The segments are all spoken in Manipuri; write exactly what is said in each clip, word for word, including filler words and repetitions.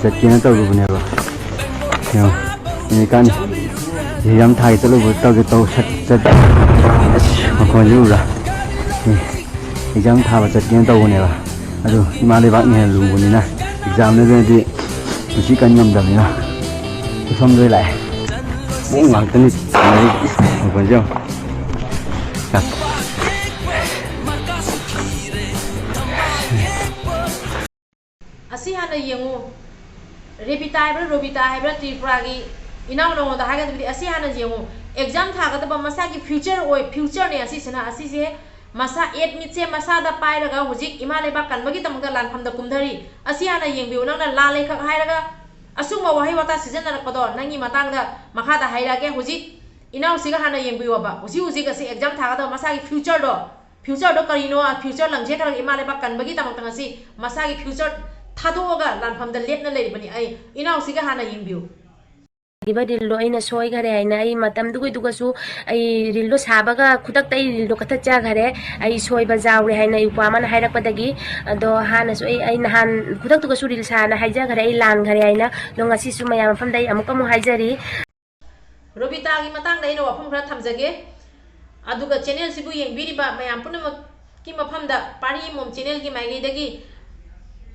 ꯆꯠꯀꯦꯅ ꯇꯧꯔꯨꯕꯅꯦꯕ꯫ ꯌꯦꯡꯉꯣ, ꯍꯧꯖꯤꯛꯀꯥꯟ ꯑꯦꯛꯖꯥꯝ ꯊꯥꯒꯦ ꯆꯠꯂꯨꯕ ꯇꯧꯒꯦ ꯇꯧ ꯁꯠ ꯆꯠ꯫ ꯑꯁ, ꯃꯈꯣꯟꯁꯦ ꯎꯕ꯭ꯔꯥ? ꯑꯦꯛꯖꯥꯝ ꯊꯥꯕ ꯆꯠꯀꯦꯅ ꯇꯧꯕꯅꯦꯕ꯫ ꯑꯗꯨ ꯏꯃꯥ ꯂꯩꯕꯥꯛꯅ ꯍꯦꯟꯅ ꯂꯨꯕꯅꯤꯅ ꯑꯦꯛꯖꯥꯝꯗꯨꯗꯗꯤ ꯄꯨꯟꯁꯤ ꯀꯟ ꯉꯝꯗꯕꯅꯤꯅ ꯇꯨꯝꯐꯝꯗ ꯂꯥꯛꯑꯦ꯫ ꯃꯑꯣꯡ ꯉꯥꯛꯇꯅꯤ ꯇꯧꯅꯔꯤ꯫ ꯃꯈꯣꯟꯁꯦ ꯌꯦꯡꯉꯣ꯫ ꯑꯁꯤ ꯍꯥꯟꯅ ꯌꯦꯡꯉꯨ꯫ ꯔꯦꯕꯤꯇꯥ ꯍꯥꯏꯕ꯭ꯔꯥ, ꯔꯣꯕꯤꯇꯥ ꯍꯥꯏꯕ꯭ꯔꯥ, ꯇ꯭ꯔꯤꯄꯨꯔꯥꯒꯤ ꯏꯅꯥꯎ ꯅꯉꯣꯟꯗ ꯍꯥꯏꯒꯗꯕꯗꯤ, ꯑꯁꯤ ꯍꯥꯟꯅ ꯌꯦꯡꯉꯨ꯫ ꯑꯦꯛꯖꯥꯝ ꯊꯥꯒꯗꯕ ꯃꯁꯥꯒꯤ ꯐ꯭ꯌꯨꯆꯔ ꯑꯣꯏ, ꯐ꯭ꯌꯨꯆꯔꯅꯦ ꯑꯁꯤꯁꯤꯅ꯫ ꯑꯁꯤꯁꯦ ꯃꯁꯥ, ꯑꯦꯗꯃꯤꯠꯁꯦ ꯃꯁꯥꯗ ꯄꯥꯏꯔꯒ ꯍꯧꯖꯤꯛ ꯏꯃꯥ ꯂꯩꯕꯥꯛ ꯀꯟꯕꯒꯤꯗꯃꯛꯇ ꯂꯥꯟꯐꯝꯗ ꯀꯨꯝꯊꯔꯤ꯫ ꯑꯁꯤ ꯍꯥꯟꯅ ꯌꯦꯡꯕꯤꯌꯨ꯫ ꯅꯪꯅ ꯂꯥꯜꯂꯦ ꯈꯛ ꯍꯥꯏꯔꯒ ꯑꯁꯨꯝꯕ ꯋꯥꯍꯩ ꯋꯥꯇꯥ ꯁꯤꯖꯤꯟꯅꯔꯛꯄꯗꯣ, ꯅꯪꯒꯤ ꯃꯇꯥꯡꯗ ꯃꯈꯥꯗ ꯍꯥꯏꯔꯛꯑꯒꯦ꯫ ꯍꯧꯖꯤꯛ ꯏꯅꯥꯎꯁꯤꯒ ꯍꯥꯟꯅ ꯌꯦꯡꯕꯤꯌꯣꯕ꯫ ꯍꯧꯖꯤꯛ ꯍꯧꯖꯤꯛ ꯑꯁꯤ ꯑꯦꯛꯖꯥꯝ ꯊꯥꯒꯗꯕ ꯃꯁꯥꯒꯤ ꯐ꯭ꯌꯨꯆꯔꯗꯣ, ꯐ꯭ꯌꯨꯆꯔꯗꯣ ꯀꯔꯤꯅꯣ? ꯐ꯭ꯌꯨꯆꯔ ꯂꯪꯖꯦ ꯈꯔ ꯏꯃꯥ ꯂꯩꯕꯥꯛ ꯀꯟꯕꯒꯤꯗꯃꯛꯇ ꯉꯁꯤ ꯃꯁꯥꯒꯤ ꯐ꯭ꯌꯨꯆꯔ ꯊꯥꯗꯣꯛꯑꯒ ꯂꯥꯟꯐꯝꯗ ꯂꯦꯞꯅ ꯂꯩꯔꯤꯕꯅꯤ꯫ ꯑꯩ ꯏꯅꯥꯎꯁꯤꯒ ꯍꯥꯟꯅ ꯌꯦꯡꯕꯤꯌꯨ꯫ ꯏꯕ ꯔꯤꯜꯗꯣ ꯑꯩꯅ ꯁꯣꯏꯈꯔꯦ ꯍꯥꯏꯅ ꯑꯩ ꯃꯇꯝꯗꯨꯒꯤꯗꯨꯒꯁꯨ ꯑꯩ ꯔꯤꯜꯗꯣ ꯁꯥꯕꯒ ꯈꯨꯗꯛꯇ ꯑꯩ ꯔꯤꯜꯗꯣ ꯀꯛꯊꯠꯆꯈꯔꯦ꯫ ꯑꯩ ꯁꯣꯏꯕ ꯌꯥꯎꯔꯦ ꯍꯥꯏꯅ ꯑꯩ ꯅꯨꯄꯥ ꯑꯃꯅ ꯍꯥꯏꯔꯛꯄꯗꯒꯤ꯫ ꯑꯗꯣ ꯍꯥꯟꯅꯁꯨ ꯑꯩ ꯑꯩ ꯅꯍꯥꯟ ꯈꯨꯗꯛꯇꯨꯒꯁꯨ ꯔꯤꯜ ꯁꯥꯅ ꯍꯥꯏꯖꯈꯔꯦ, ꯑꯩ ꯂꯥꯟꯈꯔꯦ ꯍꯥꯏꯅ꯫ ꯑꯗꯣ ꯉꯁꯤꯁꯨ ꯃꯌꯥꯝ ꯃꯐꯝꯗ ꯑꯩ ꯑꯃꯨꯛ ꯑꯃꯨꯛ ꯍꯥꯏꯖꯔꯤ꯫ ꯔꯣꯕꯤꯇꯥꯒꯤ ꯃꯇꯥꯡꯗ ꯑꯩꯅ ꯋꯥꯐꯝ ꯈꯔ ꯊꯝꯖꯒꯦ꯫ ꯑꯗꯨꯒ ꯆꯦꯅꯦꯜꯁꯤꯕꯨ ꯌꯦꯡꯕꯤꯔꯤꯕ ꯃꯌꯥꯝ ꯄꯨꯝꯅꯃꯛꯀꯤ ꯃꯐꯝꯗ ꯄꯥꯔꯤ ꯃꯣꯝ ꯆꯦꯅꯦꯜꯒꯤ ꯃꯥꯏꯀꯩꯗꯒꯤ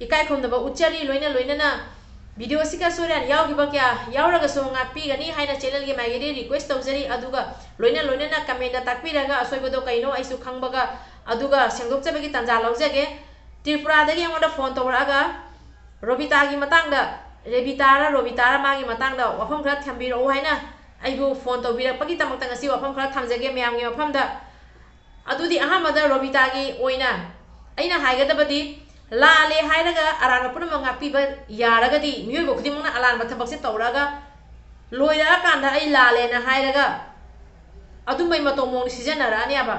ꯏꯀꯥꯏ ꯈꯨꯝꯅꯕ ꯎꯠꯆꯔꯤ꯫ ꯂꯣꯏꯅ ꯂꯣꯏꯅꯅ ꯚꯤꯗꯤꯑꯣꯁꯤꯒ ꯑꯁꯣꯏ ꯑꯔꯥꯟ ꯌꯥꯎꯈꯤꯕ ꯀꯌꯥ ꯌꯥꯎꯔꯒꯁꯨ ꯉꯥꯛꯄꯤꯒꯅꯤ ꯍꯥꯏꯅ ꯆꯦꯅꯦꯜꯒꯤ ꯃꯥꯏꯀꯩꯗꯒꯤ ꯔꯤꯀ꯭ꯋꯦꯁ ꯇꯧꯖꯔꯤ꯫ ꯑꯗꯨꯒ ꯂꯣꯏꯅ ꯂꯣꯏꯅꯅ ꯀꯃꯦꯟꯗ ꯇꯥꯛꯄꯤꯔꯒ ꯑꯁꯣꯏꯕꯗꯣ ꯀꯩꯅꯣ ꯑꯩꯁꯨ ꯈꯪꯕꯒ ꯑꯗꯨꯒ ꯁꯦꯡꯗꯣꯛꯆꯕꯒꯤ ꯇꯥꯟꯖꯥ ꯂꯧꯖꯒꯦ꯫ ꯇ꯭ꯔꯤꯄꯨꯔꯥꯗꯒꯤ ꯑꯩꯉꯣꯟꯗ ꯐꯣꯟ ꯇꯧꯔꯛꯑꯒ ꯔꯣꯕꯤꯇꯥꯒꯤ ꯃꯇꯥꯡꯗ, ꯔꯦꯕꯤꯇꯥꯔ ꯔꯣꯕꯤꯇꯥꯔ ꯃꯥꯒꯤ ꯃꯇꯥꯡꯗ ꯋꯥꯐꯝ ꯈꯔ ꯊꯝꯕꯤꯔꯛꯎ ꯍꯥꯏꯅ ꯑꯩꯕꯨ ꯐꯣꯟ ꯇꯧꯕꯤꯔꯛꯄꯒꯤꯗꯃꯛꯇ ꯉꯁꯤ ꯋꯥꯐꯝ ꯈꯔ ꯊꯝꯖꯒꯦ ꯃꯌꯥꯝꯒꯤ ꯃꯐꯝꯗ꯫ ꯑꯗꯨꯗꯤ ꯑꯍꯥꯟꯕꯗ ꯔꯣꯕꯤꯇꯥꯒꯤ ꯑꯣꯏꯅ ꯑꯩꯅ ꯍꯥꯏꯒꯗꯕꯗꯤ, ꯂꯥꯜꯂꯦ ꯍꯥꯏꯔꯒ ꯑꯔꯥꯟꯕ ꯄꯨꯝꯅꯃꯛ ꯉꯥꯛꯄꯤꯕ ꯌꯥꯔꯒꯗꯤ, ꯃꯤꯑꯣꯏꯕ ꯈꯨꯗꯤꯡꯃꯛꯅ ꯑꯔꯥꯟꯕ ꯊꯕꯛꯁꯦ ꯇꯧꯔꯛꯑꯒ ꯂꯣꯏꯔꯛꯑꯀꯥꯟꯗ ꯑꯩ ꯂꯥꯜꯂꯦꯅ ꯍꯥꯏꯔꯒ ꯑꯗꯨꯝꯕꯩ ꯃꯇꯧ ꯃꯑꯣꯡꯗ ꯁꯤꯖꯤꯟꯅꯔꯛꯑꯅꯦꯕ꯫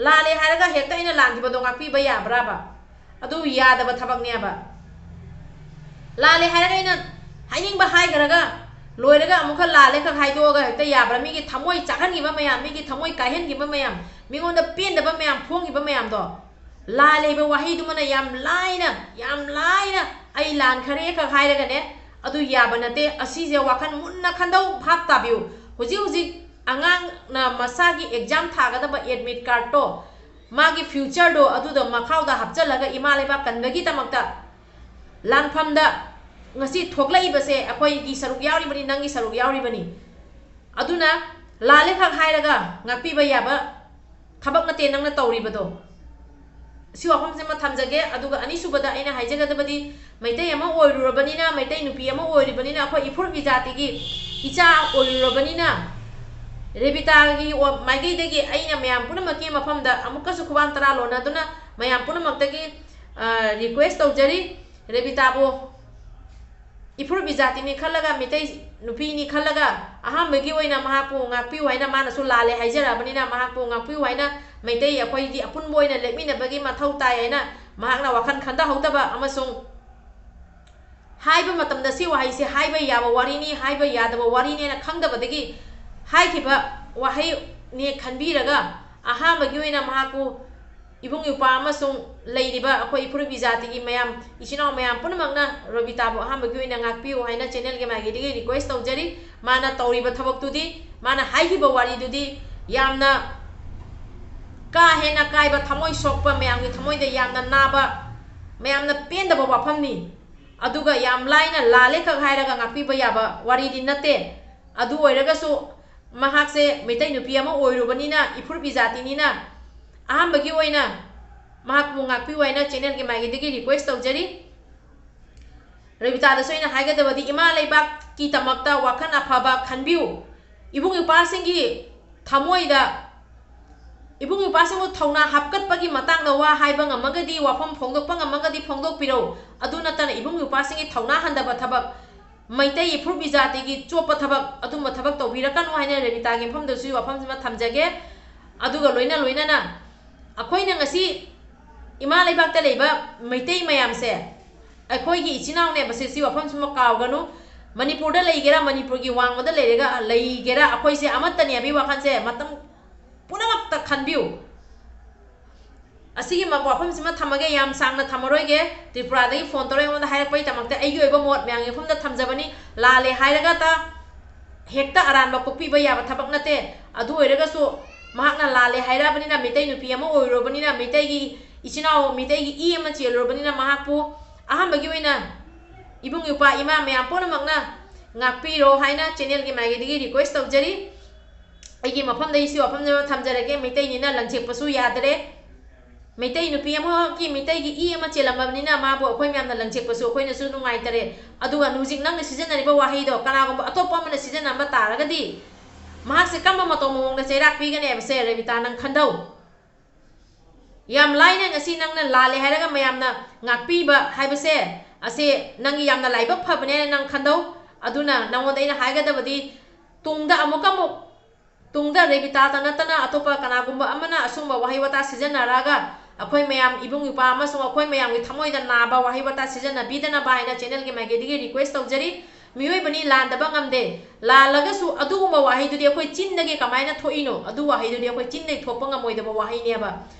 ꯂꯥꯜꯂꯦ ꯍꯥꯏꯔꯒ ꯍꯦꯛꯇ ꯑꯩꯅ ꯂꯥꯟꯈꯤꯕꯗꯣ ꯉꯥꯛꯄꯤꯕ ꯌꯥꯕ꯭ꯔꯥꯕ? ꯑꯗꯨ ꯌꯥꯗꯕ ꯊꯕꯛꯅꯦꯕ꯫ ꯂꯥꯜꯂꯦ ꯍꯥꯏꯔꯒ ꯑꯩꯅ ꯍꯥꯏꯅꯤꯡꯕ ꯍꯥꯏꯈ꯭ꯔꯒ ꯂꯣꯏꯔꯒ ꯑꯃꯨꯛꯀ ꯂꯥꯜꯂꯦ ꯈꯛ ꯍꯥꯏꯗꯣꯛꯑꯒ ꯍꯦꯛꯇ ꯌꯥꯕ꯭ꯔꯥ? ꯃꯤꯒꯤ ꯊꯃꯣꯏ ꯆꯥꯛꯍꯟꯈꯤꯕ ꯃꯌꯥꯝ, ꯃꯤꯒꯤ ꯊꯃꯣꯏ ꯀꯥꯏꯍꯟꯈꯤꯕ ꯃꯌꯥꯝ, ꯃꯤꯉꯣꯟꯗ ꯄꯦꯟꯗꯕ ꯃꯌꯥꯝ ꯐꯣꯡꯈꯤꯕ ꯃꯌꯥꯝꯗꯣ, ꯂꯥꯜꯂꯦ ꯍꯥꯏꯕ ꯋꯥꯍꯩꯗꯨꯃꯅ ꯌꯥꯝ ꯂꯥꯏꯅ, ꯌꯥꯝ ꯂꯥꯏꯅ ꯑꯩ ꯂꯥꯟꯈꯔꯦ ꯈꯛ ꯍꯥꯏꯔꯒꯅꯦ, ꯑꯗꯨ ꯌꯥꯕ ꯅꯠꯇꯦ꯫ ꯑꯁꯤꯁꯦ ꯋꯥꯈꯜ ꯃꯨꯟꯅ ꯈꯟꯗꯧ꯫ ꯚꯥꯞ ꯇꯥꯕꯤꯌꯨ꯫ ꯍꯧꯖꯤꯛ ꯍꯧꯖꯤꯛ ꯑꯉꯥꯡꯅ ꯃꯁꯥꯒꯤ exam ꯊꯥꯒꯗꯕ admit cardꯇꯣ, ꯃꯥꯒꯤ futureꯗꯣ ꯑꯗꯨꯗ ꯃꯈꯥꯎꯗ ꯍꯥꯞꯆꯤꯜꯂꯒ ꯏꯃꯥ ꯂꯩꯕꯥꯛ ꯀꯟꯕꯒꯤꯗꯃꯛꯇ ꯂꯥꯟꯐꯝꯗ ꯉꯁꯤ ꯊꯣꯛꯂꯛꯏꯕꯁꯦ ꯑꯩꯈꯣꯏꯒꯤ ꯁꯔꯨꯛ ꯌꯥꯎꯔꯤꯕꯅꯤ, ꯅꯪꯒꯤ ꯁꯔꯨꯛ ꯌꯥꯎꯔꯤꯕꯅꯤ꯫ ꯑꯗꯨꯅ ꯂꯥꯜꯂꯦ ꯈꯛ ꯍꯥꯏꯔꯒ ꯉꯥꯛꯄꯤꯕ ꯌꯥꯕ ꯊꯕꯛ ꯅꯠꯇꯦ ꯅꯪꯅ ꯇꯧꯔꯤꯕꯗꯣ꯫ ꯁꯤ ꯋꯥꯐꯝꯁꯤꯃ ꯊꯝꯖꯒꯦ꯫ ꯑꯗꯨꯒ ꯑꯅꯤꯁꯨꯕꯗ ꯑꯩꯅ ꯍꯥꯏꯖꯒꯗꯕꯗꯤ, ꯃꯩꯇꯩ ꯑꯃ ꯑꯣꯏꯔꯨꯔꯕꯅꯤꯅ, ꯃꯩꯇꯩ ꯅꯨꯄꯤ ꯑꯃ ꯑꯣꯏꯔꯤꯕꯅꯤꯅ, ꯑꯩꯈꯣꯏ ꯏꯐꯨꯔꯨꯞ ꯏꯖꯥꯇꯤꯒꯤ ꯏꯆꯥ ꯑꯣꯏꯔꯨꯔꯕꯅꯤꯅ, ꯔꯦꯕꯤꯇꯥꯒꯤ ꯋꯥ-, ꯃꯥꯏꯀꯩꯗꯒꯤ ꯑꯩꯅ ꯃꯌꯥꯝ ꯄꯨꯝꯅꯃꯛꯀꯤ ꯃꯐꯝꯗ ꯑꯃꯨꯛꯀꯁꯨ ꯈꯨꯕꯥꯝ ꯇꯔꯥ ꯂꯣꯟꯅꯗꯨꯅ ꯃꯌꯥꯝ ꯄꯨꯝꯅꯃꯛꯇꯒꯤ, ꯑ, request ꯇꯧꯖꯔꯤ꯫ ꯔꯦꯕꯤꯇꯥꯕꯨ ꯏꯐꯨꯔꯨꯞ ꯏꯖꯥꯇꯤꯅꯤ ꯈꯜꯂꯒ, ꯃꯤꯇꯩ ꯅꯨꯄꯤꯅꯤ ꯈꯜꯂꯒ, ꯑꯍꯥꯟꯕꯒꯤ ꯑꯣꯏꯅ ꯃꯍꯥꯛꯄꯨ ꯉꯥꯛꯄꯤꯌꯨ ꯍꯥꯏꯅ, ꯃꯥꯅꯁꯨ ꯂꯥꯜꯂꯦ ꯍꯥꯏꯖꯔꯛꯑꯕꯅꯤꯅ, ꯃꯍꯥꯛꯄꯨ ꯉꯥꯛꯄꯤꯌꯨ ꯍꯥꯏꯅ, ꯃꯩꯇꯩ ꯑꯩꯈꯣꯏꯒꯤ ꯑꯄꯨꯟꯕ ꯑꯣꯏꯅ ꯂꯦꯞꯃꯤꯟꯅꯕꯒꯤ ꯃꯊꯧ ꯇꯥꯏ ꯍꯥꯏꯅ ꯃꯍꯥꯛꯅ ꯋꯥꯈꯜ ꯈꯟꯊꯍꯧꯗꯕ ꯑꯃꯁꯨꯡ ꯍꯥꯏꯕ ꯃꯇꯝꯗ ꯁꯤ ꯋꯥꯍꯩꯁꯦ ꯍꯥꯏꯕ ꯌꯥꯕ ꯋꯥꯔꯤꯅꯤ, ꯍꯥꯏꯕ ꯌꯥꯗꯕ ꯋꯥꯔꯤꯅꯦꯅ ꯈꯪꯗꯕꯗꯒꯤ ꯍꯥꯏꯈꯤꯕ ꯋꯥꯍꯩꯅꯦ ꯈꯟꯕꯤꯔꯒ, ꯑꯍꯥꯟꯕꯒꯤ ꯑꯣꯏꯅ ꯃꯍꯥꯛꯄꯨ ꯏꯕꯨꯡ ꯏꯄ꯭ꯋꯥ ꯑꯃꯁꯨꯡ ꯂꯩꯔꯤꯕ ꯑꯩꯈꯣꯏ ꯏꯐꯨꯔꯨꯞ ꯏꯖꯥꯇꯤꯒꯤ ꯃꯌꯥꯝ, ꯏꯆꯤꯟ ꯏꯅꯥꯎ ꯃꯌꯥꯝ ꯄꯨꯝꯅꯃꯛꯅ ꯔꯣꯕꯤꯇꯥꯕꯨ ꯑꯍꯥꯟꯕꯒꯤ ꯑꯣꯏꯅ ꯉꯥꯛꯄꯤꯌꯨ ꯍꯥꯏꯅ channelꯒꯤ ꯃꯥꯏꯀꯩꯗꯒꯤ request ꯇꯧꯖꯔꯤ꯫ ꯃꯥꯅ ꯇꯧꯔꯤꯕ ꯊꯕꯛꯇꯨꯗꯤ, ꯃꯥꯅ ꯍꯥꯏꯈꯤꯕ ꯋꯥꯔꯤꯗꯨꯗꯤ ꯌꯥꯝꯅ ꯀꯥ ꯍꯦꯟꯅ ꯀꯥꯏꯕ, ꯊꯃꯣꯏ ꯁꯣꯛꯄ, ꯃꯌꯥꯝꯒꯤ ꯊꯃꯣꯏꯗ ꯌꯥꯝꯅ ꯅꯥꯕ, ꯃꯌꯥꯝꯅ ꯄꯦꯟꯗꯕ ꯋꯥꯐꯝꯅꯤ꯫ ꯑꯗꯨꯒ ꯌꯥꯝ ꯂꯥꯏꯅ ꯂꯥꯜꯂꯦ ꯈꯛ ꯍꯥꯏꯔꯒ ꯉꯥꯛꯄꯤꯕ ꯌꯥꯕ ꯋꯥꯔꯤꯗꯤ ꯅꯠꯇꯦ꯫ ꯑꯗꯨ ꯑꯣꯏꯔꯒꯁꯨ ꯃꯍꯥꯛꯁꯦ ꯃꯩꯇꯩ ꯅꯨꯄꯤ ꯑꯃ ꯑꯣꯏꯔꯨꯕꯅꯤꯅ, ꯏꯐꯨꯔꯨꯞ ꯏꯖꯥꯇꯤꯅꯤꯅ, ꯑꯍꯥꯟꯕꯒꯤ ꯑꯣꯏꯅ ꯃꯍꯥꯛꯄꯨ ꯉꯥꯛꯄꯤꯌꯨ ꯍꯥꯏꯅ channelꯒꯤ ꯃꯥꯏꯀꯩꯗꯒꯤ request ꯇꯧꯖꯔꯤ꯫ ꯔꯕꯤꯇꯥꯗꯁꯨ ꯑꯩꯅ ꯍꯥꯏꯒꯗꯕꯗꯤ, ꯏꯃꯥ ꯂꯩꯕꯥꯛꯀꯤꯗꯃꯛꯇ ꯋꯥꯈꯜ ꯑꯐꯕ ꯈꯟꯕꯤꯌꯨ꯫ ꯏꯕꯨꯡ ꯏꯄ꯭ꯋꯥꯁꯤꯡꯒꯤ ꯊꯃꯣꯏꯗ, ꯏꯕꯨꯡ ꯏꯄ꯭ꯋꯥꯁꯤꯡꯕꯨ ꯊꯧꯅꯥ ꯍꯥꯞꯀꯠꯄꯒꯤ ꯃꯇꯥꯡꯗ ꯋꯥ ꯍꯥꯏꯕ ꯉꯝꯃꯒꯗꯤ, ꯋꯥꯐꯝ ꯐꯣꯡꯗꯣꯛꯄ ꯉꯝꯃꯒꯗꯤ ꯐꯣꯡꯗꯣꯛꯄꯤꯔꯧ꯫ ꯑꯗꯨ ꯅꯠꯇꯅ ꯏꯕꯨꯡ ꯏꯄ꯭ꯋꯥꯁꯤꯡꯒꯤ ꯊꯧꯅꯥ ꯍꯟꯊꯕ ꯊꯕꯛ, ꯃꯩꯇꯩ ꯏꯐꯨꯔꯨꯞ ꯏꯖꯥꯇꯤꯒꯤ ꯆꯣꯞꯄ ꯊꯕꯛ, ꯑꯗꯨꯝꯕ ꯊꯕꯛ ꯇꯧꯕꯤꯔꯛꯀꯅꯨ ꯍꯥꯏꯅ ꯔꯕꯤꯇꯥꯒꯤ ꯃꯐꯝꯗꯁꯨ ꯋꯥꯐꯝꯁꯤꯃ ꯊꯝꯖꯒꯦ꯫ ꯑꯗꯨꯒ ꯂꯣꯏꯅ ꯂꯣꯏꯅꯅ ꯑꯩꯈꯣꯏꯅ ꯉꯁꯤ ꯏꯃꯥ ꯂꯩꯕꯥꯛꯇ ꯂꯩꯕ ꯃꯩꯇꯩ ꯃꯌꯥꯝꯁꯦ ꯑꯩꯈꯣꯏꯒꯤ ꯏꯆꯤꯟ ꯏꯅꯥꯎꯅꯦꯕꯁꯦ, ꯁꯤ ꯋꯥꯐꯝꯁꯤꯃ ꯀꯥꯎꯒꯅꯨ꯫ ꯃꯅꯤꯄꯨꯔꯗ ꯂꯩꯒꯦꯔꯥ, ꯃꯅꯤꯄꯨꯔꯒꯤ ꯋꯥꯡꯃꯗ ꯂꯩꯔꯒ ꯂꯩꯒꯦꯔꯥ, ꯑꯩꯈꯣꯏꯁꯦ ꯑꯃꯠꯇꯅꯦ ꯍꯥꯏꯕꯒꯤ ꯋꯥꯈꯜꯁꯦ ꯃꯇꯝ ꯄꯨꯝꯅꯃꯛꯇ ꯈꯟꯕꯤꯌꯨ꯫ ꯑꯁꯤꯒꯤ ꯃ-, ꯋꯥꯐꯝꯁꯤꯃ ꯊꯝꯃꯒꯦ, ꯌꯥꯝ ꯁꯥꯡꯅ ꯊꯝꯃꯔꯣꯏꯒꯦ꯫ ꯇ꯭ꯔꯤꯄꯨꯔꯥꯗꯒꯤ ꯐꯣꯟ ꯇꯧꯔꯒ ꯑꯩꯉꯣꯟꯗ ꯍꯥꯏꯔꯛꯄꯒꯤꯗꯃꯛꯇ ꯑꯩꯒꯤ ꯑꯣꯏꯕ ꯃꯣꯠ ꯃꯌꯥꯝꯒꯤ ꯃꯐꯝꯗ ꯊꯝꯖꯕꯅꯤ꯫ ꯂꯥꯜꯂꯦ ꯍꯥꯏꯔꯒꯇ ꯍꯦꯛꯇ ꯑꯔꯥꯟꯕ ꯀꯣꯛꯄꯤꯕ ꯌꯥꯕ ꯊꯕꯛ ꯅꯠꯇꯦ꯫ ꯑꯗꯨ ꯑꯣꯏꯔꯒꯁꯨ ꯃꯍꯥꯛꯅ ꯂꯥꯜꯂꯦ ꯍꯥꯏꯔꯛꯑꯕꯅꯤꯅ, ꯃꯩꯇꯩ ꯅꯨꯄꯤ ꯑꯃ ꯑꯣꯏꯔꯨꯔꯕꯅꯤꯅ, ꯃꯩꯇꯩꯒꯤ ꯏꯆꯤꯟ ꯏꯅꯥꯎ, ꯃꯩꯇꯩꯒꯤ ꯏ ꯑꯃ ꯆꯦꯜꯂꯨꯔꯕꯅꯤꯅ, ꯃꯍꯥꯛꯄꯨ ꯑꯍꯥꯟꯕꯒꯤ ꯑꯣꯏꯅ ꯏꯕꯨꯡ ꯏꯄ꯭ꯋꯥ ꯏꯃꯥ ꯃꯌꯥꯝ ꯄꯨꯝꯅꯃꯛꯅ ꯉꯥꯛꯄꯤꯔꯣ ꯍꯥꯏꯅ channelꯒꯤ ꯃꯥꯏꯀꯩꯗꯒꯤ request ꯇꯧꯖꯔꯤ꯫ ꯑꯩꯒꯤ ꯃꯐꯝꯗ ꯑꯩꯁꯤ ꯋꯥꯐꯝꯁꯦ ꯊꯝꯖꯔꯒꯦ, ꯃꯩꯇꯩꯅꯤꯅ ꯂꯪꯁꯦꯛꯄꯁꯨ ꯌꯥꯗꯔꯦ꯫ ꯃꯩꯇꯩ ꯅꯨꯄꯤ ꯑꯃꯒꯤ ꯃꯩꯇꯩꯒꯤ ꯏ ꯑꯃ ꯆꯦꯜꯂꯝꯃꯕꯅꯤꯅ ꯃꯥꯕꯨ ꯑꯩꯈꯣꯏ ꯃꯌꯥꯝꯅ ꯂꯪꯁꯦꯛꯄꯁꯨ ꯑꯩꯈꯣꯏꯅꯁꯨ ꯅꯨꯡꯉꯥꯏꯇꯔꯦ꯫ ꯑꯗꯨꯒ ꯍꯧꯖꯤꯛ ꯅꯪꯅ ꯁꯤꯖꯤꯟꯅꯔꯤꯕ ꯋꯥꯍꯩꯗꯣ ꯀꯅꯥꯒꯨꯝꯕ ꯑꯇꯣꯞꯄ ꯑꯃꯅ ꯁꯤꯖꯤꯟꯅꯔꯝꯕ ꯇꯥꯔꯒꯗꯤ ꯃꯍꯥꯛꯁꯦ ꯀꯔꯝꯕ ꯃꯇꯧ ꯃꯑꯣꯡꯗ ꯆꯩꯔꯥꯛ ꯄꯤꯒꯅꯤ ꯍꯥꯏꯕꯁꯦ ꯔꯦꯕꯤꯇꯥ ꯅꯪ ꯈꯟꯗꯧ꯫ ꯌꯥꯝ ꯂꯥꯏꯅ ꯉꯁꯤ ꯅꯪꯅ ꯂꯥꯜꯂꯦ ꯍꯥꯏꯔꯒ ꯃꯌꯥꯝꯅ ꯉꯥꯛꯄꯤꯕ ꯍꯥꯏꯕꯁꯦ, ꯑꯁꯤ ꯅꯪꯒꯤ ꯌꯥꯝꯅ ꯂꯥꯏꯕꯛ ꯐꯕꯅꯦ ꯍꯥꯏꯅ ꯅꯪ ꯈꯟꯗꯧ꯫ ꯑꯗꯨꯅ ꯅꯉꯣꯟꯗ ꯑꯩꯅ ꯍꯥꯏꯒꯗꯕꯗꯤ, ꯇꯨꯡꯗ ꯑꯃꯨꯛꯀ ꯑꯃꯨꯛ, ꯇꯨꯡꯗ ꯔꯦꯕꯤꯇꯥꯇ ꯅꯠꯇꯅ ꯑꯇꯣꯞꯄ ꯀꯅꯥꯒꯨꯝꯕ ꯑꯃꯅ ꯑꯁꯨꯝꯕ ꯋꯥꯍꯩ ꯋꯥꯇꯥ ꯁꯤꯖꯤꯟꯅꯔꯛꯑꯒ ꯑꯩꯈꯣꯏ ꯃꯌꯥꯝ ꯏꯕꯨꯡ ꯏꯄ꯭ꯋꯥ ꯑꯃꯁꯨꯡ ꯑꯩꯈꯣꯏ ꯃꯌꯥꯝꯒꯤ ꯊꯃꯣꯏꯗ ꯅꯥꯕ ꯋꯥꯍꯩ ꯋꯥꯇꯥ ꯁꯤꯖꯤꯟꯅꯕꯤꯗꯅꯕ ꯍꯥꯏꯅ channelꯒꯤ ꯃꯥꯏꯀꯩꯗꯒꯤ request ꯇꯧꯖꯔꯤ꯫ ꯃꯤꯑꯣꯏꯕꯅꯤ, ꯂꯥꯟꯗꯕ ꯉꯝꯗꯦ꯫ ꯂꯥꯜꯂꯒꯁꯨ ꯑꯗꯨꯒꯨꯝꯕ ꯋꯥꯍꯩꯗꯨꯗꯤ ꯑꯩꯈꯣꯏ ꯆꯤꯟꯗꯒꯤ ꯀꯃꯥꯏꯅ ꯊꯣꯛꯏꯅꯣ? ꯑꯗꯨ ꯋꯥꯍꯩꯗꯨꯗꯤ ꯑꯩꯈꯣꯏ ꯆꯤꯟꯗꯒꯤ ꯊꯣꯛꯄ ꯉꯝꯃꯣꯏꯗꯕ ꯋꯥꯍꯩꯅꯦꯕ꯫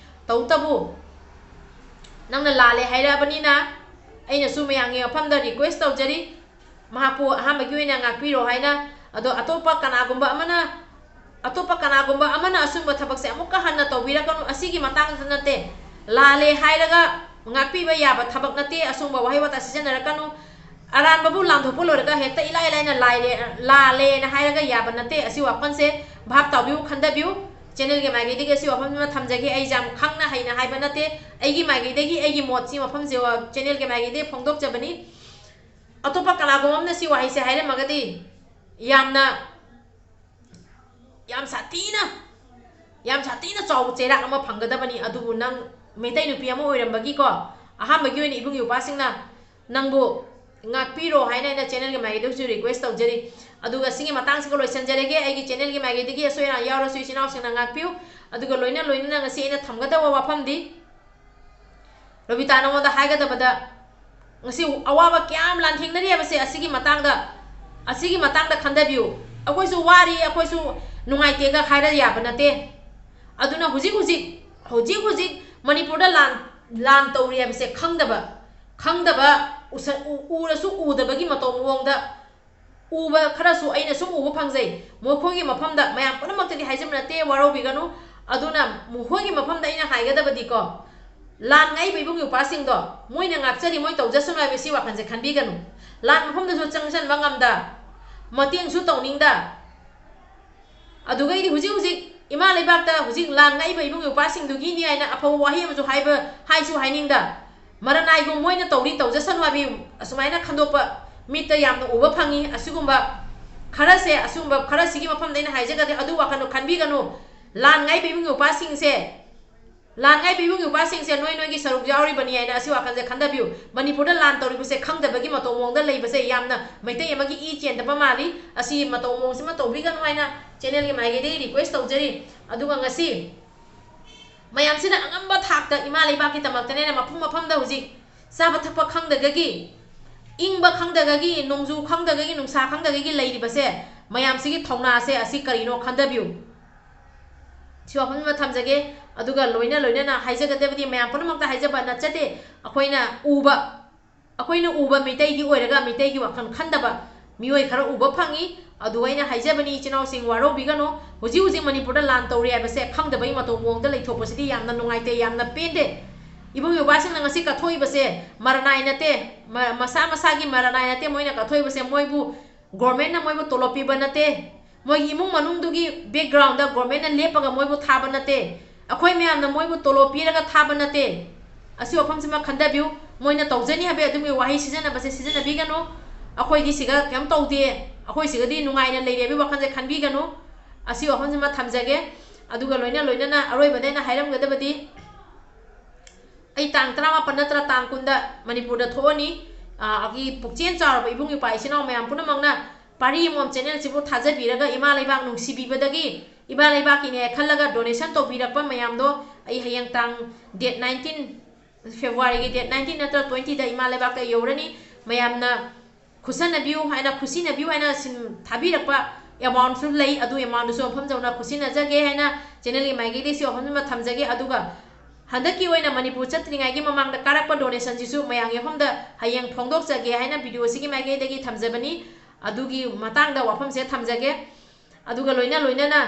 ꯇꯧꯕꯇꯕꯨ ꯅꯪꯅ ꯂꯥꯜꯂꯦ ꯍꯥꯏꯔꯛꯑꯕꯅꯤꯅ ꯑꯩꯅꯁꯨ ꯃꯌꯥꯝꯒꯤ ꯃꯐꯝꯗ request ꯇꯧꯖꯔꯤ, ꯃꯍꯥꯛꯄꯨ ꯑꯍꯥꯟꯕꯒꯤ ꯑꯣꯏꯅ ꯉꯥꯛꯄꯤꯔꯣ ꯍꯥꯏꯅ꯫ ꯑꯗꯣ ꯑꯇꯣꯞꯄ ꯀꯅꯥꯒꯨꯝꯕ ꯑꯃꯅ, ꯑꯇꯣꯞꯄ ꯀꯅꯥꯒꯨꯝꯕ ꯑꯃꯅ ꯑꯁꯨꯝꯕ ꯊꯕꯛꯁꯦ ꯑꯃꯨꯛꯀ ꯍꯟꯅ ꯇꯧꯕꯤꯔꯛꯀꯅꯨ꯫ ꯑꯁꯤꯒꯤ ꯃꯇꯥꯡꯗ ꯅꯠꯇꯦ, ꯂꯥꯜꯂꯦ ꯍꯥꯏꯔꯒ ꯉꯥꯛꯄꯤꯕ ꯌꯥꯕ ꯊꯕꯛ ꯅꯠꯇꯦ꯫ ꯑꯁꯨꯝꯕ ꯋꯥꯍꯩ ꯋꯥꯇꯥ ꯁꯤꯖꯤꯟꯅꯔꯛꯀꯅꯨ꯫ ꯑꯔꯥꯟꯕꯕꯨ ꯂꯥꯟꯊꯣꯛꯄ ꯂꯣꯏꯔꯒ ꯍꯦꯛꯇ ꯏꯂꯥꯏ ꯂꯥꯏꯅ ꯂꯥꯏꯔꯦ, ꯂꯥꯜꯂꯦꯅ ꯍꯥꯏꯔꯒ ꯌꯥꯕ ꯅꯠꯇꯦ꯫ ꯑꯁꯤ ꯋꯥꯐꯝꯁꯦ ꯚꯥꯞ ꯇꯥꯕꯤꯌꯨ, ꯈꯟꯊꯕꯤꯌꯨ꯫ Channelꯒꯤ ꯃꯥꯏꯀꯩꯗꯒꯤ ꯑꯁꯤ ꯋꯥꯐꯝꯁꯤꯃ ꯊꯝꯖꯒꯦ꯫ ꯑꯩꯁꯦ ꯌꯥꯝ ꯈꯪꯅ ꯍꯩꯅ ꯍꯥꯏꯕ ꯅꯠꯇꯦ, ꯑꯩꯒꯤ ꯃꯥꯏꯀꯩꯗꯒꯤ, ꯑꯩꯒꯤ ꯃꯣꯠꯁꯤ ꯃꯐꯝꯁꯦ channelꯒꯤ ꯃꯥꯏꯀꯩꯗꯒꯤ ꯐꯣꯡꯗꯣꯛꯆꯕꯅꯤ꯫ ꯑꯇꯣꯞꯄ ꯀꯅꯥꯒꯨꯝꯕ ꯑꯃꯅ ꯁꯤ ꯋꯥꯍꯩꯁꯦ ꯍꯥꯏꯔꯝꯃꯒꯗꯤ ꯌꯥꯝꯅ, ꯌꯥꯝ ꯁꯥꯊꯤꯅ, ꯌꯥꯝ ꯁꯥꯊꯤꯅ ꯆꯥꯎꯕ ꯆꯩꯔꯥꯛ ꯑꯃ ꯐꯪꯒꯗꯕꯅꯤ꯫ ꯑꯗꯨꯕꯨ ꯅꯪ ꯃꯩꯇꯩ ꯅꯨꯄꯤ ꯑꯃ ꯑꯣꯏꯔꯝꯕꯒꯤꯀꯣ, ꯑꯍꯥꯟꯕꯒꯤ ꯑꯣꯏꯅ ꯏꯕꯨꯡ ꯏꯄ꯭ꯋꯥꯁꯤꯡꯅ ꯅꯪꯕꯨ ꯉꯥꯛꯄꯤꯔꯣ ꯍꯥꯏꯅ ꯑꯩꯅ channelꯒꯤ ꯃꯥꯏꯀꯩꯗꯒꯤꯁꯨ request ꯇꯧꯖꯔꯤ꯫ ꯑꯗꯨꯒ ꯁꯤꯒꯤ ꯃꯇꯥꯡꯁꯤꯒ ꯂꯣꯏꯁꯤꯟꯖꯔꯒꯦ꯫ ꯑꯩꯒꯤ channelꯒꯤ ꯃꯥꯏꯀꯩꯗꯒꯤ ꯑꯁꯣꯏ ꯑꯔꯥꯟ ꯌꯥꯎꯔꯁꯨ ꯏꯆꯤꯟ ꯏꯅꯥꯎꯁꯤꯡꯅ ꯉꯥꯛꯄꯤꯌꯨ꯫ ꯑꯗꯨꯒ ꯂꯣꯏꯅ ꯂꯣꯏꯅꯅ ꯉꯁꯤ ꯑꯩꯅ ꯊꯝꯒꯗꯕ ꯋꯥꯐꯝꯗꯤ, ꯔꯣꯕꯤꯇꯥ, ꯅꯉꯣꯟꯗ ꯍꯥꯏꯒꯗꯕꯗ, ꯉꯁꯤ ꯑꯋꯥꯕ ꯀꯌꯥ ꯑꯃ ꯂꯥꯟꯊꯦꯡꯅꯔꯤ ꯍꯥꯏꯕꯁꯦ ꯑꯁꯤꯒꯤ ꯃꯇꯥꯡꯗ, ꯑꯁꯤꯒꯤ ꯃꯇꯥꯡꯗ ꯈꯟꯊꯕꯤꯌꯨ꯫ ꯑꯩꯈꯣꯏꯁꯨ ꯋꯥꯔꯤ, ꯑꯩꯈꯣꯏꯁꯨ ꯅꯨꯡꯉꯥꯏꯇꯦꯒ ꯍꯥꯏꯔ ꯌꯥꯕ ꯅꯠꯇꯦ꯫ ꯑꯗꯨꯅ ꯍꯧꯖꯤꯛ ꯍꯧꯖꯤꯛ, ꯍꯧꯖꯤꯛ ꯍꯧꯖꯤꯛ ꯃꯅꯤꯄꯨꯔꯗ ꯂꯥꯟ ꯂꯥꯟ ꯇꯧꯔꯤ ꯍꯥꯏꯕꯁꯦ ꯈꯪꯗꯕ, ꯈꯪꯗꯕ, ꯎꯁ-, ꯎ-, ꯎꯔꯁꯨ ꯎꯗꯕꯒꯤ ꯃꯇꯧ ꯃꯑꯣꯡꯗ ꯎꯕ ꯈꯔꯁꯨ ꯑꯩꯅ ꯁꯨꯝ ꯎꯕ ꯐꯪꯖꯩ꯫ ꯃꯈꯣꯏꯒꯤ ꯃꯐꯝꯗ ꯃꯌꯥꯝ ꯄꯨꯝꯅꯃꯛꯇꯗꯤ ꯍꯥꯏꯖꯕ ꯅꯠꯇꯦ, ꯋꯥꯔꯧꯕꯤꯒꯅꯨ꯫ ꯑꯗꯨꯅ ꯃꯈꯣꯏꯒꯤ ꯃꯐꯝꯗ ꯑꯩꯅ ꯍꯥꯏꯒꯗꯕꯗꯤꯀꯣ, ꯂꯥꯟ ꯉꯥꯏꯕ ꯏꯕꯨꯡ ꯏꯄ꯭ꯋꯥꯁꯤꯡꯗꯣ ꯃꯣꯏꯅ ꯉꯥꯛꯆꯔꯤ, ꯃꯣꯏ ꯇꯧꯖꯁꯅꯨ ꯍꯥꯏꯕ ꯁꯤ ꯋꯥꯈꯜꯁꯦ ꯈꯟꯕꯤꯒꯅꯨ꯫ ꯂꯥꯟ ꯃꯐꯝꯗꯁꯨ ꯆꯪꯁꯤꯟꯕ ꯉꯝꯗ, ꯃꯇꯦꯡꯁꯨ ꯇꯧꯅꯤꯡꯗ, ꯑꯗꯨꯒꯩꯗꯤ ꯍꯧꯖꯤꯛ ꯍꯧꯖꯤꯛ ꯏꯃꯥ ꯂꯩꯕꯥꯛꯇ ꯍꯧꯖꯤꯛ ꯂꯥꯟ ꯉꯥꯏꯕ ꯏꯕꯨꯡ ꯏꯄ꯭ꯋꯥꯁꯤꯡꯗꯨꯒꯤꯅꯤ ꯍꯥꯏꯅ ꯑꯐꯕ ꯋꯥꯍꯩ ꯑꯃꯁꯨ ꯍꯥꯏꯕ, ꯍꯥꯏꯁꯨ ꯍꯥꯏꯅꯤꯡꯗ, ꯃꯔꯅꯥꯏꯒꯨꯝ ꯃꯣꯏꯅ ꯇꯧꯔꯤ ꯇꯧꯖꯁꯅꯨ ꯍꯥꯏꯕ ꯑꯁꯨꯃꯥꯏꯅ ꯈꯟꯗꯣꯛꯄ ꯃꯤꯠꯇ ꯌꯥꯝꯅ ꯎꯕ ꯐꯪꯉꯤ꯫ ꯑꯁꯤꯒꯨꯝꯕ ꯈꯔꯁꯦ, ꯑꯁꯤꯒꯨꯝꯕ ꯈꯔꯁꯤꯒꯤ ꯃꯐꯝꯗ ꯑꯩꯅ ꯍꯥꯏꯖꯒꯗꯦ, ꯑꯗꯨ ꯋꯥꯈꯜꯗꯣ ꯈꯟꯕꯤꯒꯅꯨ꯫ ꯂꯥꯟ ꯉꯥꯏꯕ ꯏꯕꯨꯡ ꯏꯄ꯭ꯋꯥꯁꯤꯡꯁꯦ, ꯂꯥꯟ ꯉꯥꯏꯕ ꯏꯕꯨꯡ ꯏꯄ꯭ꯋꯥꯁꯤꯡꯁꯦ ꯅꯣꯏ ꯅꯣꯏꯒꯤ ꯁꯔꯨꯛ ꯌꯥꯎꯔꯤꯕꯅꯤ ꯍꯥꯏꯅ ꯑꯁꯤ ꯋꯥꯈꯜꯁꯦ ꯈꯟꯊꯕꯤꯌꯨ꯫ ꯃꯅꯤꯄꯨꯔꯗ ꯂꯥꯟ ꯇꯧꯔꯤꯕꯁꯦ ꯈꯪꯗꯕꯒꯤ ꯃꯇꯧ ꯃꯑꯣꯡꯗ ꯂꯩꯕꯁꯦ ꯌꯥꯝꯅ ꯃꯩꯇꯩ ꯑꯃꯒꯤ ꯏ ꯆꯦꯟꯗꯕ ꯃꯥꯜꯂꯤ꯫ ꯑꯁꯤ ꯃꯇꯧ ꯃꯑꯣꯡꯁꯤꯃ ꯇꯧꯕꯤꯒꯅꯨ ꯍꯥꯏꯅ channelꯒꯤ ꯃꯥꯏꯀꯩꯗꯒꯤ request ꯇꯧꯖꯔꯤ꯫ ꯑꯗꯨꯒ ꯉꯁꯤ ꯃꯌꯥꯝꯁꯤꯅ ꯑꯉꯝꯕ ꯊꯥꯛꯇ ꯏꯃꯥ ꯂꯩꯕꯥꯛꯀꯤꯗꯃꯛꯇꯅꯦꯅ ꯃꯐꯝ ꯃꯐꯝꯗ ꯍꯧꯖꯤꯛ ꯆꯥꯕ ꯊꯛꯄ ꯈꯪꯗꯒꯒꯤ, ꯏꯪꯕ ꯈꯪꯗꯒꯒꯤ, ꯅꯣꯡꯖꯨ ꯈꯪꯗꯒꯒꯤ, ꯅꯨꯡꯁꯥ ꯈꯪꯗꯒꯒꯤ ꯂꯩꯔꯤꯕꯁꯦ, ꯃꯌꯥꯝꯁꯤꯒꯤ ꯊꯧꯅꯥꯁꯦ ꯑꯁꯤ ꯀꯔꯤꯅꯣ ꯈꯟꯊꯕꯤꯌꯨ꯫ ꯁꯤ ꯋꯥꯐꯝꯁꯤꯃ ꯊꯝꯖꯒꯦ꯫ ꯑꯗꯨꯒ ꯂꯣꯏꯅ ꯂꯣꯏꯅꯅ ꯍꯥꯏꯖꯒꯗꯕꯗꯤ, ꯃꯌꯥꯝ ꯄꯨꯝꯅꯃꯛꯇ ꯍꯥꯏꯖꯕ ꯅꯠꯆꯗꯦ, ꯑꯩꯈꯣꯏꯅ ꯎꯕ, ꯑꯩꯈꯣꯏꯅ ꯎꯕ ꯃꯤꯇꯩꯒꯤ ꯑꯣꯏꯔꯒ ꯃꯤꯇꯩꯒꯤ ꯋꯥꯈꯜ ꯈꯟꯗꯕ ꯃꯤꯑꯣꯏ ꯈꯔ ꯎꯕ ꯐꯪꯉꯤ꯫ ꯑꯗꯨ ꯑꯩꯅ ꯍꯥꯏꯖꯕꯅꯤ, ꯏꯆꯤꯟ ꯏꯅꯥꯎꯁꯤꯡ, ꯋꯥꯔꯧꯕꯤꯒꯅꯨ꯫ ꯍꯧꯖꯤꯛ ꯍꯧꯖꯤꯛ ꯃꯅꯤꯄꯨꯔꯗ ꯂꯥꯟ ꯇꯧꯔꯤ ꯍꯥꯏꯕꯁꯦ ꯈꯪꯗꯕꯒꯤ ꯃꯇꯧ ꯃꯑꯣꯡꯗ ꯂꯩꯊꯣꯛꯄꯁꯤꯗꯤ ꯌꯥꯝꯅ ꯅꯨꯡꯉꯥꯏꯇꯦ, ꯌꯥꯝꯅ ꯄꯦꯟꯗꯦ꯫ ꯏꯕꯨꯡ ꯏꯄ꯭ꯋꯥꯁꯤꯡꯅ ꯉꯁꯤ ꯀꯠꯊꯣꯛꯏꯕꯁꯦ ꯃꯔꯅꯥꯏ ꯅꯠꯇꯦ, ꯃ-, ꯃꯁꯥ ꯃꯁꯥꯒꯤ ꯃꯔꯅꯥꯏ ꯅꯠꯇꯦ ꯃꯣꯏꯅ ꯀꯠꯊꯣꯛꯏꯕꯁꯦ꯫ ꯃꯣꯏꯕꯨ governmentꯅ ꯃꯣꯏꯕꯨ ꯇꯣꯂꯣꯞ ꯄꯤꯕ ꯅꯠꯇꯦ, ꯃꯣꯏꯒꯤ ꯏꯃꯨꯡ ꯃꯅꯨꯡꯗꯨꯒꯤ backgroundꯗ governmentꯅ ꯂꯦꯞꯄꯒ ꯃꯣꯏꯕꯨ ꯊꯥꯕ ꯅꯠꯇꯦ, ꯑꯩꯈꯣꯏ ꯃꯌꯥꯝꯅ ꯃꯣꯏꯕꯨ ꯇꯣꯂꯣꯞ ꯄꯤꯔꯒ ꯊꯥꯕ ꯅꯠꯇꯦ꯫ ꯑꯁꯤ ꯋꯥꯐꯝꯁꯤꯃ ꯈꯟꯊꯕꯤꯌꯨ꯫ ꯃꯣꯏꯅ ꯇꯧꯖꯅꯤ ꯍꯥꯏꯕ ꯑꯗꯨꯒꯤ ꯋꯥꯍꯩ ꯁꯤꯖꯤꯟꯅꯕꯁꯦ ꯁꯤꯖꯤꯟꯅꯕꯤꯒꯅꯨ꯫ "ꯑꯩꯈꯣꯏꯗꯤ ꯁꯤꯒ ꯀꯩꯝ ꯇꯧꯗꯦ, ꯑꯩꯈꯣꯏ ꯁꯤꯒꯗꯤ ꯅꯨꯡꯉꯥꯏꯅ ꯂꯩꯔꯦ" ꯍꯥꯏꯕꯒꯤ ꯋꯥꯈꯜꯁꯦ ꯈꯟꯕꯤꯒꯅꯨ꯫ ꯑꯁꯤ ꯋꯥꯐꯝꯁꯤꯃ ꯊꯝꯖꯒꯦ꯫ ꯑꯗꯨꯒ ꯂꯣꯏꯅ ꯂꯣꯏꯅꯅ ꯑꯔꯣꯏꯕꯗ ꯑꯩꯅ ꯍꯥꯏꯔꯝꯒꯗꯕꯗꯤ, ꯑꯩ ꯇꯥꯡ ꯇꯔꯥꯃꯥꯄꯟ ꯅꯠꯇ꯭ꯔ ꯇꯥꯡ ꯀꯨꯟꯗ ꯃꯅꯤꯄꯨꯔꯗ ꯊꯣꯛꯑꯅꯤ꯫ ꯑꯥ, ꯑꯩꯒꯤ ꯄꯨꯛꯆꯦꯜ ꯆꯥꯎꯔꯕ ꯏꯕꯨꯡ ꯏꯄ꯭ꯋꯥ ꯏꯆꯤꯟ ꯏꯅꯥꯎ ꯃꯌꯥꯝ ꯄꯨꯝꯅꯃꯛꯅ ꯄꯥꯔꯤ ꯑꯃꯃꯝ channelꯁꯤꯕꯨ ꯊꯥꯖꯕꯤꯔꯒ ꯏꯃꯥ ꯂꯩꯕꯥꯛ ꯅꯨꯡꯁꯤꯕꯤꯕꯗꯒꯤ ꯏꯃꯥ ꯂꯩꯕꯥꯛꯀꯤꯅꯦ ꯈꯜꯂꯒ donation ꯇꯧꯕꯤꯔꯛꯄ ꯃꯌꯥꯝꯗꯣ ꯑꯩ ꯍꯌꯦꯡ ꯇꯥꯡ date nineteen, Februaryꯒꯤ date nineteen ꯅꯠꯇ꯭ꯔ twentyꯗ ꯏꯃꯥ ꯂꯩꯕꯥꯛꯇ ꯌꯧꯔꯅꯤ꯫ ꯃꯌꯥꯝꯅ ꯈꯨꯠꯁꯟꯅꯕꯤꯌꯨ ꯍꯥꯏꯅ, ꯈꯨꯠꯁꯤꯟꯅꯕꯤꯌꯨ ꯍꯥꯏꯅ ꯁꯤꯟ ꯊꯥꯕꯤꯔꯛꯄ amountꯁꯨ ꯂꯩ꯫ ꯑꯗꯨ amountꯗꯨꯁꯨ ꯃꯐꯝ ꯌꯧꯅ ꯈꯨꯠꯁꯤꯟꯅꯖꯒꯦ ꯍꯥꯏꯅ channelꯒꯤ ꯃꯥꯏꯀꯩꯗꯒꯤ ꯁꯤ ꯋꯥꯐꯝꯁꯤꯃ ꯊꯝꯖꯒꯦ꯫ ꯑꯗꯨꯒ ꯍꯟꯗꯛꯀꯤ ꯑꯣꯏꯅ ꯃꯅꯤꯄꯨꯔ ꯆꯠꯇ꯭ꯔꯤꯉꯩꯒꯤ ꯃꯃꯥꯡꯗ ꯀꯥꯔꯛꯄ donationꯁꯤꯁꯨ ꯃꯌꯥꯝꯒꯤ ꯃꯐꯝꯗ ꯍꯌꯦꯡ ꯐꯣꯡꯗꯣꯛꯆꯒꯦ ꯍꯥꯏꯅ videoꯁꯤꯒꯤ ꯃꯥꯏꯀꯩꯗꯒꯤ ꯊꯝꯖꯕꯅꯤ꯫ ꯑꯗꯨꯒꯤ ꯃꯇꯥꯡꯗ ꯋꯥꯐꯝꯁꯦ ꯊꯝꯖꯒꯦ꯫ ꯑꯗꯨꯒ ꯂꯣꯏꯅ ꯂꯣꯏꯅꯅ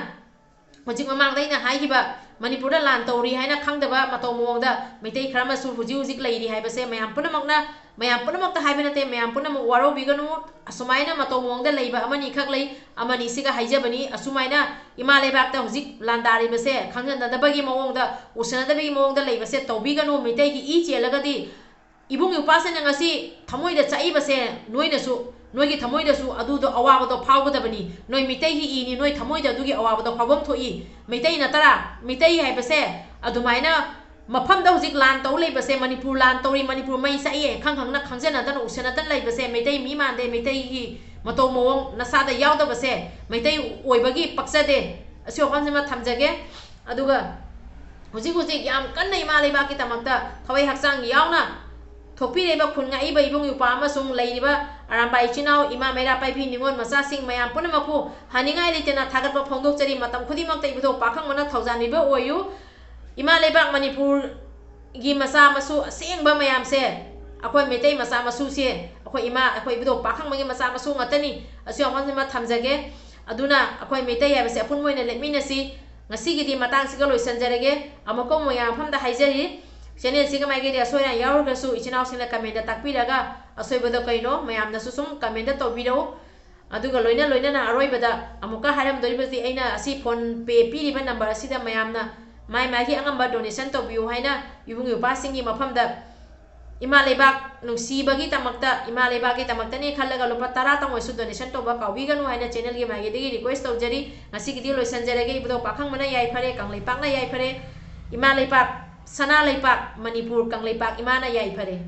ꯍꯧꯖꯤꯛ ꯃꯃꯥꯡꯗ ꯑꯩꯅ ꯍꯥꯏꯈꯤꯕ ꯃꯅꯤꯄꯨꯔꯗ ꯂꯥꯟ ꯇꯧꯔꯤ ꯍꯥꯏꯅ ꯈꯪꯗꯕ ꯃꯇꯧ ꯃꯑꯣꯡꯗ ꯃꯩꯇꯩ ꯈꯔ ꯑꯃꯁꯨ ꯍꯧꯖꯤꯛ ꯍꯧꯖꯤꯛ ꯂꯩꯔꯤ ꯍꯥꯏꯕꯁꯦ ꯃꯌꯥꯝ ꯄꯨꯝꯅꯃꯛꯅ, ꯃꯌꯥꯝ ꯄꯨꯝꯅꯃꯛꯇ ꯍꯥꯏꯕ ꯅꯠꯇꯦ, ꯃꯌꯥꯝ ꯄꯨꯝꯅꯃꯛ ꯋꯥꯔꯧꯕꯤꯒꯅꯨ꯫ ꯑꯁꯨꯃꯥꯏꯅ ꯃꯇꯧ ꯃꯑꯣꯡꯗ ꯂꯩꯕ ꯑꯃꯅꯤꯈꯛ ꯂꯩ, ꯑꯃꯅꯤꯁꯤꯒ ꯍꯥꯏꯖꯕꯅꯤ꯫ ꯑꯁꯨꯃꯥꯏꯅ ꯏꯃꯥ ꯂꯩꯕꯥꯛꯇ ꯍꯧꯖꯤꯛ ꯂꯥꯟꯗꯥꯔꯤꯕꯁꯦ ꯈꯪꯖꯟꯅꯗꯕꯒꯤ ꯃꯑꯣꯡꯗ, ꯎꯁꯟꯅꯗꯕꯒꯤ ꯃꯑꯣꯡꯗ ꯂꯩꯕꯁꯦ ꯇꯧꯕꯤꯒꯅꯨ꯫ ꯃꯩꯇꯩꯒꯤ ꯏ ꯆꯦꯜꯂꯒꯗꯤ ꯏꯕꯨꯡ ꯏꯄ꯭ꯋꯥꯁꯤꯡꯅ ꯉꯁꯤ ꯊꯃꯣꯏꯗ ꯆꯥꯛꯏꯕꯁꯦ ꯅꯣꯏꯅꯁꯨ, ꯅꯣꯏꯒꯤ ꯊꯃꯣꯏꯗꯁꯨ ꯑꯗꯨꯗꯣ ꯑꯋꯥꯕꯗꯣ ꯐꯥꯎꯒꯗꯕꯅꯤ꯫ ꯅꯣꯏ ꯃꯤꯇꯩꯒꯤ ꯏꯅꯤ, ꯅꯣꯏ ꯊꯃꯣꯏꯗ ꯑꯗꯨꯒꯤ ꯑꯋꯥꯕꯗꯣ ꯐꯥꯎꯐꯝ ꯊꯣꯛꯏ꯫ ꯃꯤꯇꯩ ꯅꯠꯇ꯭ꯔꯥ? ꯃꯤꯇꯩ ꯍꯥꯏꯕꯁꯦ ꯑꯗꯨꯃꯥꯏꯅ ꯃꯐꯝꯗ ꯍꯧꯖꯤꯛ ꯂꯥꯟ ꯇꯧ ꯂꯩꯕꯁꯦ, ꯃꯅꯤꯄꯨꯔ ꯂꯥꯟ ꯇꯧꯔꯤ, ꯃꯅꯤꯄꯨꯔ ꯃꯩ ꯆꯥꯛꯏ ꯈꯪ ꯈꯪꯅ, ꯈꯪꯖꯅꯗꯅ, ꯎꯁꯟꯅꯗꯅ ꯂꯩꯕꯁꯦ ꯃꯩꯇꯩ ꯃꯤ ꯃꯥꯟꯗꯦ꯫ ꯃꯩꯇꯩꯒꯤ ꯃꯇꯧ ꯃꯑꯣꯡ ꯅꯁꯥꯗ ꯌꯥꯎꯗꯕꯁꯦ ꯃꯩꯇꯩ ꯑꯣꯏꯕꯒꯤ ꯄꯛꯆꯗꯦ꯫ ꯑꯁꯤ ꯋꯥꯐꯝꯁꯤꯃ ꯊꯝꯖꯒꯦ꯫ ꯑꯗꯨꯒ ꯍꯧꯖꯤꯛ ꯍꯧꯖꯤꯛ ꯌꯥꯝ ꯀꯟꯅ ꯏꯃꯥ ꯂꯩꯕꯥꯛꯀꯤꯗꯃꯛꯇ ꯊꯋꯥꯏ ꯍꯛꯆꯥꯡ ꯌꯥꯎꯅ ꯊꯣꯛꯄꯤꯔꯤꯕ ꯈꯨꯟ ꯉꯥꯛꯏꯕ ꯏꯕꯨꯡ ꯏꯄ꯭ꯋꯥ ꯑꯃꯁꯨꯡ ꯂꯩꯔꯤꯕ ꯑꯔꯥꯝꯕꯥꯏ ꯏꯆꯤꯟ ꯏꯅꯥꯎ, ꯏꯃꯥ ꯃꯩꯔꯥ ꯄꯥꯏꯕꯤ ꯅꯤꯉꯣꯜ ꯃꯆꯥꯁꯤꯡ ꯃꯌꯥꯝ ꯄꯨꯝꯅꯃꯛꯄꯨ ꯍꯥꯏꯅꯤꯡꯉꯥꯏ ꯂꯩꯇꯅ ꯊꯥꯒꯠꯄ ꯐꯣꯡꯗꯣꯛꯆꯔꯤ꯫ ꯃꯇꯝ ꯈꯨꯗꯤꯡꯃꯛꯇ ꯏꯕꯨꯙꯧ ꯄꯥꯈꯪꯕꯅ ꯊꯧꯖꯥꯟꯕꯤꯕ ꯑꯣꯏꯌꯨ꯫ ꯏꯃꯥ ꯂꯩꯕꯥꯛ ꯃꯅꯤꯄꯨꯔꯒꯤ ꯃꯆꯥ ꯃꯁꯨ ꯑꯁꯦꯡꯕ ꯃꯌꯥꯝꯁꯦ, ꯑꯩꯈꯣꯏ ꯃꯩꯇꯩ ꯃꯆꯥ ꯃꯁꯨꯁꯦ, ꯑꯩꯈꯣꯏ ꯏꯃꯥ, ꯑꯩꯈꯣꯏ ꯏꯕꯨꯙꯧ ꯄꯥꯈꯪꯕꯒꯤ ꯃꯆꯥ ꯃꯁꯨ ꯉꯥꯛꯇꯅꯤ꯫ ꯑꯁꯤ ꯋꯥꯐꯝꯁꯤꯃ ꯊꯝꯖꯒꯦ꯫ ꯑꯗꯨꯅ ꯑꯩꯈꯣꯏ ꯃꯩꯇꯩ ꯍꯥꯏꯕꯁꯦ ꯑꯄꯨꯟꯕ ꯑꯣꯏꯅ ꯂꯦꯞꯃꯤꯟꯅꯁꯤ꯫ ꯉꯁꯤꯒꯤꯗꯤ ꯃꯇꯥꯡꯁꯤꯒ ꯂꯣꯏꯁꯤꯟꯖꯔꯒꯦ꯫ ꯑꯃꯨꯛꯀ ꯑꯃꯨꯛ ꯃꯌꯥꯝ ꯃꯐꯝꯗ ꯍꯥꯏꯖꯔꯤ, channelꯁꯤꯒ ꯃꯥꯏꯀꯩꯗ ꯑꯁꯣꯏ ꯑꯔꯥꯟ ꯌꯥꯎꯔꯒꯁꯨ ꯏꯆꯤꯟ ꯏꯅꯥꯎꯁꯤꯡꯅ commentꯇ ꯇꯥꯛꯄꯤꯔꯒ ꯑꯁꯣꯏꯕꯗꯣ ꯀꯩꯅꯣ ꯃꯌꯥꯝꯅꯁꯨ ꯁꯨꯝ commentꯇ ꯇꯧꯕꯤꯔꯛꯎ꯫ ꯑꯗꯨꯒ ꯂꯣꯏꯅ ꯂꯣꯏꯅꯅ ꯑꯔꯣꯏꯕꯗ ꯑꯃꯨꯛꯀ ꯍꯥꯏꯔꯝꯗꯣꯔꯤꯕꯁꯤ, ꯑꯩꯅ ꯑꯁꯤ PhonePe ꯄꯤꯔꯤꯕ number ꯑꯁꯤꯗ ꯃꯌꯥꯝꯅ ꯃꯥꯏ ꯃꯥꯒꯤ ꯑꯉꯝꯕ donation ꯇꯧꯕꯤꯌꯨ ꯍꯥꯏꯅ ꯏꯕꯨꯡ ꯏꯄ꯭ꯋꯥꯁꯤꯡꯒꯤ ꯃꯐꯝꯗ ꯏꯃꯥ ꯂꯩꯕꯥꯛ ꯅꯨꯡꯁꯤꯕꯒꯤꯗꯃꯛꯇ, ꯏꯃꯥ ꯂꯩꯕꯥꯛꯀꯤꯗꯃꯛꯇꯅꯤ ꯈꯜꯂꯒ ꯂꯨꯄꯥ ꯇꯔꯥꯇꯪ ꯑꯣꯏꯁꯨ donation ꯇꯧꯕ ꯀꯥꯎꯕꯤꯒꯅꯨ ꯍꯥꯏꯅ channelꯒꯤ ꯃꯥꯏꯀꯩꯗꯒꯤ request ꯇꯧꯖꯔꯤ꯫ ꯉꯁꯤꯒꯤꯗꯤ ꯂꯣꯏꯁꯤꯟꯖꯔꯒꯦ꯫ ꯏꯕꯨꯙꯧ ꯄꯥꯈꯪꯕꯅ ꯌꯥꯏꯐꯔꯦ, ꯀꯪꯂꯩꯄꯥꯛꯅ ꯌꯥꯏꯐꯔꯦ, ꯏꯃꯥ ꯂꯩꯕꯥꯛ, ꯁꯅꯥ ꯂꯩꯕꯥꯛ ꯃꯅꯤꯄꯨꯔ, ꯀꯪꯂꯩꯄꯥꯛ ꯏꯃꯥꯅ ꯌꯥꯏꯐꯔꯦ꯫